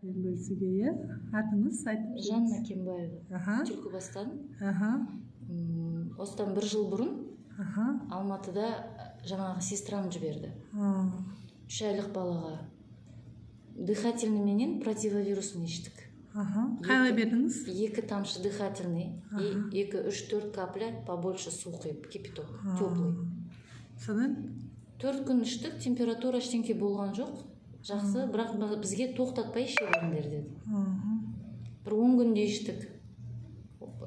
Бөлісуге, иә. Атыңыз айтып жіберіңіз. Жанна Кембаева. Түлкібастан. Осыдан бір жыл бұрын Алматыда жаңағы сестрам жіберді. 3 айлық балаға дыхательный менен противовирусный іштік. Қалай бердіңіз? Екі тамшы дыхательный и екі, үш, төрт капля, побольше су құйып, кипяток теплый. Содан? 4 күн іштік, температура, ештеңке болған жоқ, жақсы. Бірақ бізге тоқтатпай іше беріңдер деді. Бір 10 күнде іштік,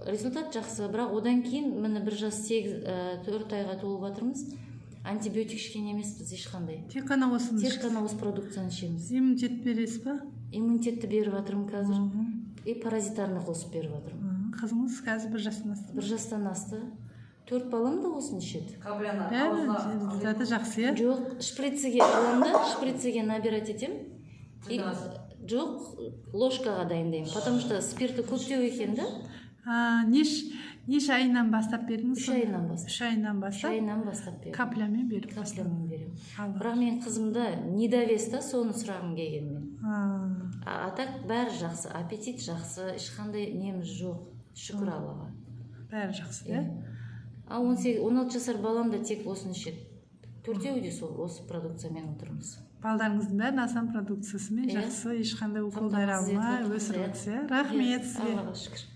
результат жақсы. Бірақ одан кейін міне бір жас 8, 4 айға толып жатырмыз, антибиотик ішкен емеспіз ешқандай. Тек қана осыны? Тек қана осы продукцияны ішеміз. Иммунитет бересіз ба? Иммунитетті беріп жатырмын қазір и паразитарный қосып беріп жатырмын. Қызыңыз қазір бір жастан асты? Бір жастан асты, төрт балам да осыны ішеді. Капляны Бәрі аузына? результаты жақсы, иә? Жоқ, шприцеге аламын да, шприцеге набирать етемін и жоқ, ложкаға дайындаймын, потому что спирті көптеу екен да. А, неше айынан бастап бердіңіз? 3 айынан бастап. 3 айынан үш бастап? айынан бастап бердім. Каплямен беріп? Каплямен беремін. Алла. Бірақ менің қызымда недовес та, соны сұрағым келген мен. А так бәрі жақсы, аппетит жақсы, ешқандай неміз жоқ, шүкір Аллаға. Бәрі жақсы, иә. А 18, 16 жасар балам да тек осыны ішеді, төртеуі де сол осы продукциямен отырмыз. Балдарыңыздың бәрін Асан продукциясымен Иә. жақсы, ешқандай уколдар Қамтамасыз етіп алмай отырмыз, өсіріп иә. отырсыз, иә. Рахмет Иә, сізге. Аллаға шүкір.